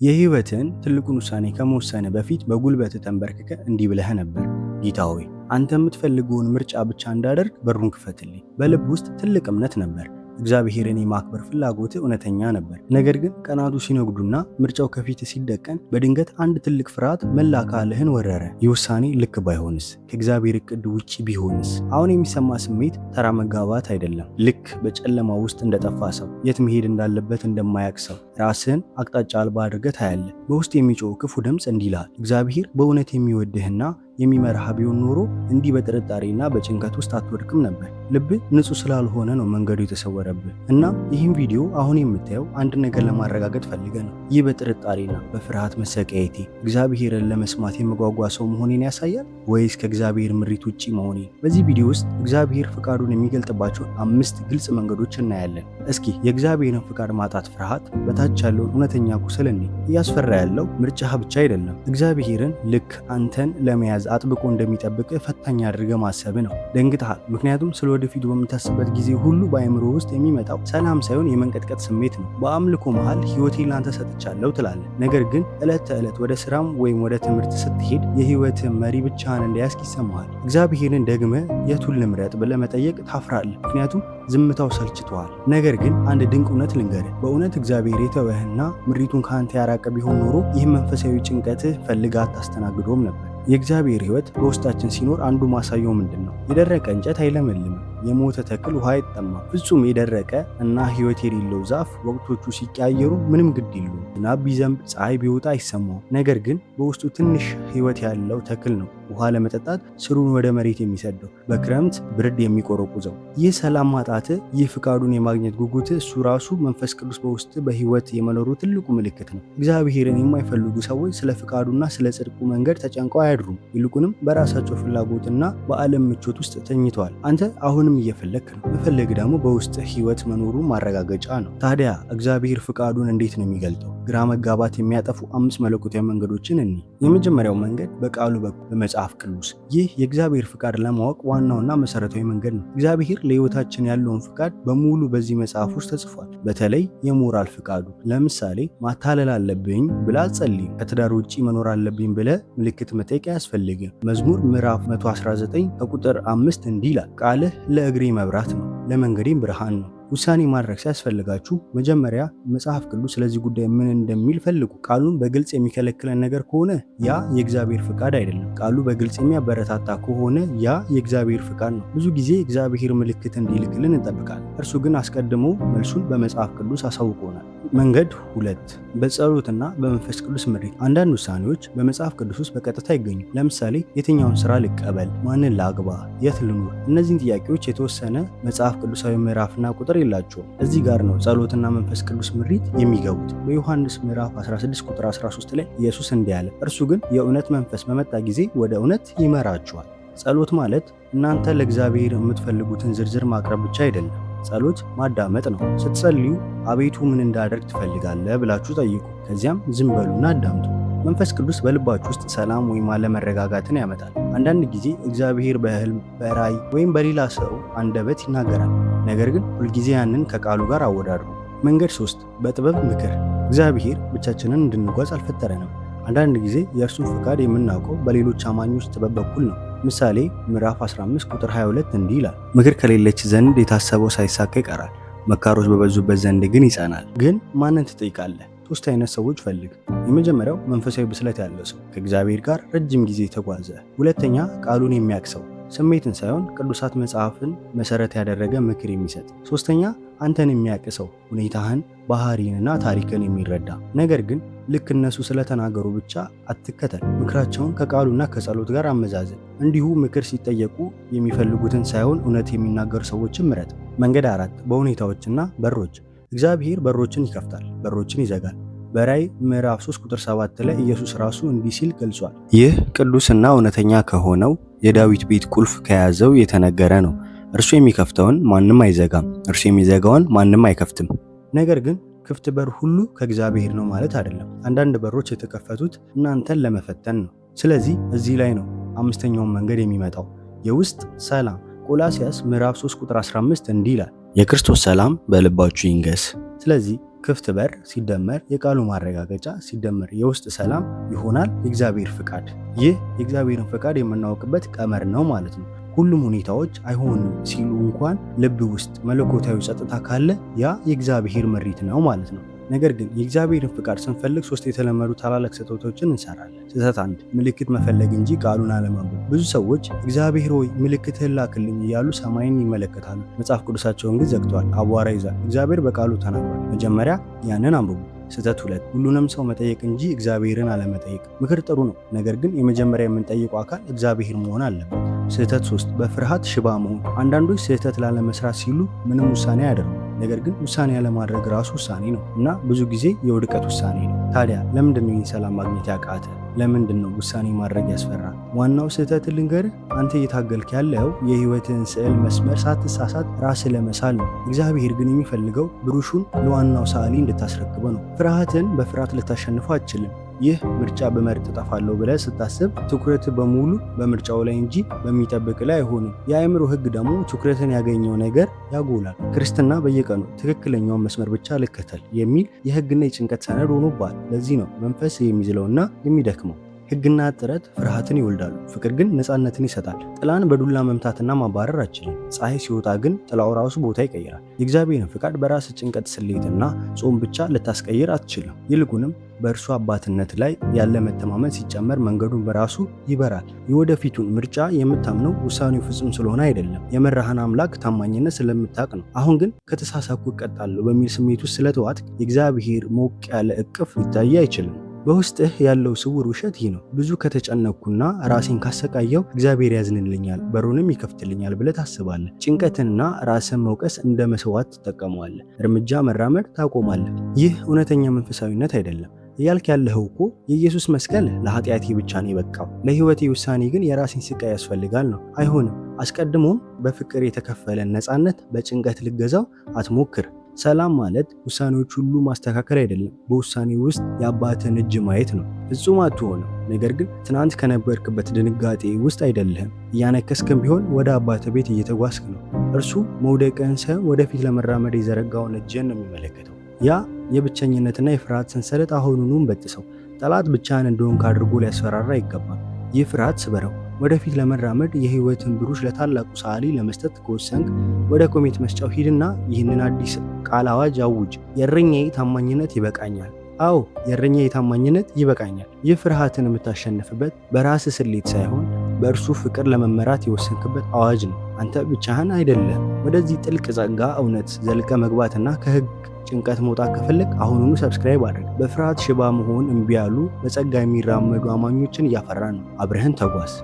የህይወትህን ትልቁን ውሳኔ ከመወሰንህ በፊት በጉልበትህ ተንበርክከህ እንዲህ ብለህ ነበር፣ ጌታ ሆይ፣ አንተ የምትፈልገውን ምርጫ ብቻ እንዳደርግ በሩን ክፈትልኝ። በልብ ውስጥ ትልቅ እምነት ነበር። እግዚአብሔርን የማክበር ፍላጎት እውነተኛ ነበር። ነገር ግን ቀናቱ ሲነጉዱና ምርጫው ከፊት ሲደቀን በድንገት አንድ ትልቅ ፍርሃት መላ አካልህን ወረረ። ይህ ውሳኔ ልክ ባይሆንስ? ከእግዚአብሔር እቅድ ውጪ ቢሆንስ? አሁን የሚሰማ ስሜት ተራ መጋባት አይደለም። ልክ በጨለማ ውስጥ እንደጠፋ ሰው፣ የት መሄድ እንዳለበት እንደማያውቅ ሰው ራስህን አቅጣጫ አልባ አድርገህ ታያለህ። በውስጥ የሚጮህ ክፉ ድምፅ እንዲህ ይልሃል፣ እግዚአብሔር በእውነት የሚወድህና የሚመራህ ቢሆን ኖሮ እንዲህ በጥርጣሬና በጭንቀት ውስጥ አትወድቅም ነበር። ልብህ ንጹህ ስላልሆነ ነው መንገዱ የተሰወረብህ። እና ይህም ቪዲዮ አሁን የምታየው አንድ ነገር ለማረጋገጥ ፈልገህ ነው። ይህ በጥርጣሬና በፍርሃት መሰቃየቴ እግዚአብሔርን ለመስማት የምጓጓ ሰው መሆኔን ያሳያል ወይስ ከእግዚአብሔር ምሪት ውጪ መሆኔን? በዚህ ቪዲዮ ውስጥ እግዚአብሔር ፍቃዱን የሚገልጥባቸውን አምስት ግልጽ መንገዶች እናያለን። እስኪ የእግዚአብሔርን ፍቃድ ማጣት ፍርሃት በታች ያለውን እውነተኛ ቁስል እኔ እያስፈራ ያለው ምርጫህ ብቻ አይደለም። እግዚአብሔርን ልክ አንተን ለመያዝ አጥብቆ እንደሚጠብቅ ፈታኝ አድርገህ ማሰብ ነው። ደንግጠሃል። ምክንያቱም ስለ ወደፊቱ በምታስበት ጊዜ ሁሉ በአእምሮ ውስጥ የሚመጣው ሰላም ሳይሆን የመንቀጥቀጥ ስሜት ነው። በአምልኮ መሃል ሕይወቴን ላንተ ሰጥቻለሁ ትላለህ። ነገር ግን ዕለት ተዕለት ወደ ስራም ወይም ወደ ትምህርት ስትሄድ የህይወት መሪ ብቻህን እንደያዝክ ይሰማሃል። እግዚአብሔርን ደግመህ የቱን ልምረጥ ብለህ መጠየቅ ታፍራለህ። ምክንያቱም ዝምታው ሰልችቶሃል። ነገር ግን አንድ ድንቅ እውነት ልንገርህ። በእውነት እግዚአብሔር የተወህና ምሪቱን ከአንተ ያራቀ ቢሆን ኖሮ ይህ መንፈሳዊ ጭንቀትህ ፈልገህ አታስተናግዶም ነበር። የእግዚአብሔር ሕይወት በውስጣችን ሲኖር አንዱ ማሳያው ምንድን ነው? የደረቀ እንጨት አይለመልምም። የሞተ ተክል ውሃ አይጠማም። ፍጹም የደረቀ እና ሕይወት የሌለው ዛፍ ወቅቶቹ ሲቀያየሩ ምንም ግድ የለውም። ዝናብ ቢዘንብ፣ ፀሐይ ቢወጣ አይሰማውም። ነገር ግን በውስጡ ትንሽ ሕይወት ያለው ተክል ነው ውሃ ለመጠጣት ስሩን ወደ መሬት የሚሰደው፣ በክረምት ብርድ የሚቆረቁዘው። ይህ ሰላም ማጣት፣ ይህ ፍቃዱን የማግኘት ጉጉት እሱ ራሱ መንፈስ ቅዱስ በውስጥ በሕይወት የመኖሩ ትልቁ ምልክት ነው። እግዚአብሔርን የማይፈልጉ ሰዎች ስለ ፍቃዱና ስለ ጽድቁ መንገድ ተጨንቀው አያድሩም። ይልቁንም በራሳቸው ፍላጎትና በዓለም ምቾት ውስጥ ተኝተዋል። አንተ አሁንም እየፈለግክ ነው። መፈለግ ደግሞ በውስጥ ሕይወት መኖሩ ማረጋገጫ ነው። ታዲያ እግዚአብሔር ፍቃዱን እንዴት ነው የሚገልጠው? ግራ መጋባት የሚያጠፉ አምስት መለኮታዊ መንገዶችን እኒ። የመጀመሪያው መንገድ በቃሉ በኩል፣ በመጽሐፍ ቅዱስ። ይህ የእግዚአብሔር ፍቃድ ለማወቅ ዋናውና መሰረታዊ መንገድ ነው። እግዚአብሔር ለሕይወታችን ያለውን ፍቃድ በሙሉ በዚህ መጽሐፍ ውስጥ ተጽፏል። በተለይ የሞራል ፍቃዱ። ለምሳሌ ማታለል አለብኝ ብለህ አትጸልይም። ከትዳር ውጪ መኖር አለብኝ ብለህ ምልክት መጠየቅ አያስፈልግም። መዝሙር ምዕራፍ 119 ከቁጥር 5 እንዲህ ይላል፣ ቃልህ ለእግሬ መብራት ነው፣ ለመንገዴም ብርሃን ነው። ውሳኔ ማድረግ ሲያስፈልጋችሁ መጀመሪያ መጽሐፍ ቅዱስ ስለዚህ ጉዳይ ምን እንደሚል ፈልጉ። ቃሉን በግልጽ የሚከለክለን ነገር ከሆነ ያ የእግዚአብሔር ፍቃድ አይደለም። ቃሉ በግልጽ የሚያበረታታ ከሆነ ያ የእግዚአብሔር ፍቃድ ነው። ብዙ ጊዜ እግዚአብሔር ምልክት እንዲልክልን እንጠብቃለን። እርሱ ግን አስቀድሞ መልሱን በመጽሐፍ ቅዱስ አሳውቆናል። መንገድ ሁለት፣ በጸሎትና በመንፈስ ቅዱስ ምሪት። አንዳንድ ውሳኔዎች በመጽሐፍ ቅዱስ ውስጥ በቀጥታ አይገኙም። ለምሳሌ የትኛውን ስራ ልቀበል፣ ማንን ላግባ፣ የት ልኑር? እነዚህን ጥያቄዎች የተወሰነ መጽሐፍ ቅዱሳዊ ምዕራፍና ቁጥር የላቸውም። እዚህ ጋር ነው ጸሎትና መንፈስ ቅዱስ ምሪት የሚገቡት። በዮሐንስ ምዕራፍ 16 ቁጥር 13 ላይ ኢየሱስ እንዲህ አለ፣ እርሱ ግን የእውነት መንፈስ በመጣ ጊዜ ወደ እውነት ይመራችኋል። ጸሎት ማለት እናንተ ለእግዚአብሔር የምትፈልጉትን ዝርዝር ማቅረብ ብቻ አይደለም። ጸሎት ማዳመጥ ነው። ስትጸልዩ አቤቱ ምን እንዳደርግ ትፈልጋለህ ብላችሁ ጠይቁ። ከዚያም ዝም በሉና አዳምጡ። መንፈስ ቅዱስ በልባችሁ ውስጥ ሰላም ወይም አለመረጋጋትን ያመጣል። አንዳንድ ጊዜ እግዚአብሔር በሕልም፣ በራእይ ወይም በሌላ ሰው አንደበት ይናገራል። ነገር ግን ሁልጊዜ ያንን ከቃሉ ጋር አወዳድሩ። መንገድ ሶስት፣ በጥበብ ምክር። እግዚአብሔር ብቻችንን እንድንጓዝ አልፈጠረንም። አንዳንድ ጊዜ የእርሱን ፍቃድ የምናውቀው በሌሎች አማኞች ጥበብ በኩል ነው። ምሳሌ ምዕራፍ 15 ቁጥር 22 እንዲህ ይላል፣ ምክር ከሌለች ዘንድ የታሰበው ሳይሳካ ይቀራል፣ መካሮች በበዙበት ዘንድ ግን ይጸናል። ግን ማንን ትጠይቃለህ? ሶስት አይነት ሰዎች ፈልግ። የመጀመሪያው መንፈሳዊ ብስለት ያለው ሰው፣ ከእግዚአብሔር ጋር ረጅም ጊዜ የተጓዘ። ሁለተኛ ቃሉን የሚያውቅ ሰው፣ ስሜትን ሳይሆን ቅዱሳት መጽሐፍን መሰረት ያደረገ ምክር የሚሰጥ። ሶስተኛ አንተን የሚያውቅ ሰው፣ ሁኔታህን፣ ባህሪንና ታሪክን የሚረዳ። ነገር ግን ልክ እነሱ ስለተናገሩ ብቻ አትከተል። ምክራቸውን ከቃሉና ከጸሎት ጋር አመዛዝን። እንዲሁ ምክር ሲጠየቁ የሚፈልጉትን ሳይሆን እውነት የሚናገሩ ሰዎችን ምረጥ። መንገድ አራት፣ በሁኔታዎችና በሮች። እግዚአብሔር በሮችን ይከፍታል፣ በሮችን ይዘጋል። በራእይ ምዕራፍ 3 ቁጥር 7 ላይ ኢየሱስ ራሱ እንዲህ ሲል ገልጿል። ይህ ቅዱስና እውነተኛ ከሆነው የዳዊት ቤት ቁልፍ ከያዘው የተነገረ ነው። እርሱ የሚከፍተውን ማንም አይዘጋም፣ እርሱ የሚዘጋውን ማንም አይከፍትም። ነገር ግን ክፍት በር ሁሉ ከእግዚአብሔር ነው ማለት አይደለም። አንዳንድ በሮች የተከፈቱት እናንተን ለመፈተን ነው። ስለዚህ እዚህ ላይ ነው አምስተኛውን መንገድ የሚመጣው፣ የውስጥ ሰላም። ቆላስያስ ምዕራፍ 3 ቁጥር 15 እንዲህ ይላል፣ የክርስቶስ ሰላም በልባችሁ ይንገስ። ስለዚህ ክፍት በር ሲደመር የቃሉ ማረጋገጫ ሲደመር የውስጥ ሰላም ይሆናል የእግዚአብሔር ፍቃድ። ይህ የእግዚአብሔርን ፍቃድ የምናውቅበት ቀመር ነው ማለት ነው። ሁሉም ሁኔታዎች አይሆንም ሲሉ እንኳን ልብ ውስጥ መለኮታዊ ጸጥታ ካለ ያ የእግዚአብሔር ምሪት ነው ማለት ነው። ነገር ግን የእግዚአብሔርን ፍቃድ ስንፈልግ ሶስት የተለመዱ ታላላቅ ስህተቶችን እንሰራለን። ስህተት አንድ፣ ምልክት መፈለግ እንጂ ቃሉን አለማንበብ። ብዙ ሰዎች እግዚአብሔር ሆይ ምልክትህን ላክልኝ እያሉ ሰማይን ይመለከታሉ። መጽሐፍ ቅዱሳቸውን ግን ዘግተዋል፣ አቧራ ይዟል። እግዚአብሔር በቃሉ ተናግሯል። መጀመሪያ ያንን አንብቡ። ስህተት ሁለት፣ ሁሉንም ሰው መጠየቅ እንጂ እግዚአብሔርን አለመጠየቅ። ምክር ጥሩ ነው፣ ነገር ግን የመጀመሪያ የምንጠይቀው አካል እግዚአብሔር መሆን አለበት። ስህተት ሶስት፣ በፍርሃት ሽባ መሆን። አንዳንዶች ስህተት ላለመስራት ሲሉ ምንም ውሳኔ አያደርጉም። ነገር ግን ውሳኔ ያለማድረግ ራሱ ውሳኔ ነው እና ብዙ ጊዜ የውድቀት ውሳኔ ነው። ታዲያ ለምንድን ነው ይህን ሰላም ማግኘት ያቃተ? ለምንድን ነው ውሳኔ ማድረግ ያስፈራ? ዋናው ስህተት ልንገርህ፣ አንተ እየታገልክ ያለው የህይወትህን ስዕል መስመር ሳትሳሳት ራስህ ለመሳል ነው። እግዚአብሔር ግን የሚፈልገው ብሩሹን ለዋናው ሰዓሊ እንድታስረክበው ነው። ፍርሃትን በፍርሃት ልታሸንፈው አትችልም። ይህ ምርጫ ብመርጥ እጠፋለሁ ብለህ ስታስብ ትኩረት በሙሉ በምርጫው ላይ እንጂ በሚጠብቅ ላይ አይሆንም። የአእምሮ ህግ ደግሞ ትኩረትን ያገኘው ነገር ያጎላል። ክርስትና በየቀኑ ትክክለኛውን መስመር ብቻ ልከተል የሚል የህግና የጭንቀት ሰነድ ሆኖብሃል። ለዚህ ነው መንፈስ የሚዝለውና የሚደክመው። ህግና ጥረት ፍርሃትን ይወልዳሉ፣ ፍቅር ግን ነፃነትን ይሰጣል። ጥላን በዱላ መምታትና ማባረር አትችልም። ፀሐይ ሲወጣ ግን ጥላው ራሱ ቦታ ይቀይራል። የእግዚአብሔርን ፍቃድ በራስ ጭንቀት፣ ስሌትና ጾም ብቻ ልታስቀይር አትችልም። ይልቁንም በእርሱ አባትነት ላይ ያለ መተማመን ሲጨመር መንገዱን በራሱ ይበራል። የወደፊቱን ምርጫ የምታምነው ውሳኔው ፍጹም ስለሆነ አይደለም፣ የመራህን አምላክ ታማኝነት ስለምታውቅ ነው። አሁን ግን ከተሳሳኩ እቀጣለሁ በሚል ስሜት ውስጥ ስለተዋጥክ የእግዚአብሔር ሞቅ ያለ እቅፍ ሊታይ አይችልም። በውስጥህ ያለው ስውር ውሸት ይህ ነው። ብዙ ከተጨነቅኩና ራሴን ካሰቃየው እግዚአብሔር ያዝንልኛል፣ በሩንም ይከፍትልኛል ብለህ ታስባለህ። ጭንቀትንና ራስን መውቀስ እንደ መስዋዕት ትጠቀመዋለህ። እርምጃ መራመድ ታቆማለህ። ይህ እውነተኛ መንፈሳዊነት አይደለም። እያልክ ያለኸው እኮ የኢየሱስ መስቀል ለኃጢአቴ ብቻ ነው የበቃው፣ ለሕይወቴ ውሳኔ ግን የራሴን ስቃይ ያስፈልጋል ነው። አይሆንም። አስቀድሞም በፍቅር የተከፈለን ነፃነት በጭንቀት ልገዛው አትሞክር። ሰላም ማለት ውሳኔዎች ሁሉ ማስተካከል አይደለም፣ በውሳኔ ውስጥ የአባትን እጅ ማየት ነው። ፍጹም አትሆንም፣ ነገር ግን ትናንት ከነበርክበት ድንጋጤ ውስጥ አይደለህም። እያነከስክም ቢሆን ወደ አባት ቤት እየተጓዝክ ነው። እርሱ መውደቅህን ሳይሆን ወደፊት ለመራመድ የዘረጋውን እጅህን ነው የሚመለከተው። ያ የብቸኝነትና የፍርሃት ሰንሰለት አሁኑኑ በጥሰው። ጠላት ብቻህን እንደሆንክ አድርጎ ሊያስፈራራ አይገባም። ይህ ፍርሃት ስበረው። ወደፊት ለመራመድ የህይወትን ብሩሽ ለታላቁ ሰዓሊ ለመስጠት ከወሰንክ ወደ comment መስጫው ሂድና ይህንን አዲስ ቃል አዋጅ አውጅ። የእረኛዬ ታማኝነት ይበቃኛል። አዎ፣ የእረኛዬ ታማኝነት ይበቃኛል። ይህ ፍርሃትን የምታሸንፍበት በራስ ስሌት ሳይሆን በእርሱ ፍቅር ለመመራት የወሰንክበት አዋጅ ነው። አንተ ብቻህን አይደለም። ወደዚህ ጥልቅ ጸጋ እውነት ዘልቀህ መግባትና ከህግ ጭንቀት መውጣት ከፈለግ አሁኑኑ subscribe አድርግ። በፍርሃት ሽባ መሆን እምቢ ያሉ በጸጋ የሚራመዱ አማኞችን እያፈራን ነው። አብረህን ተጓዝ።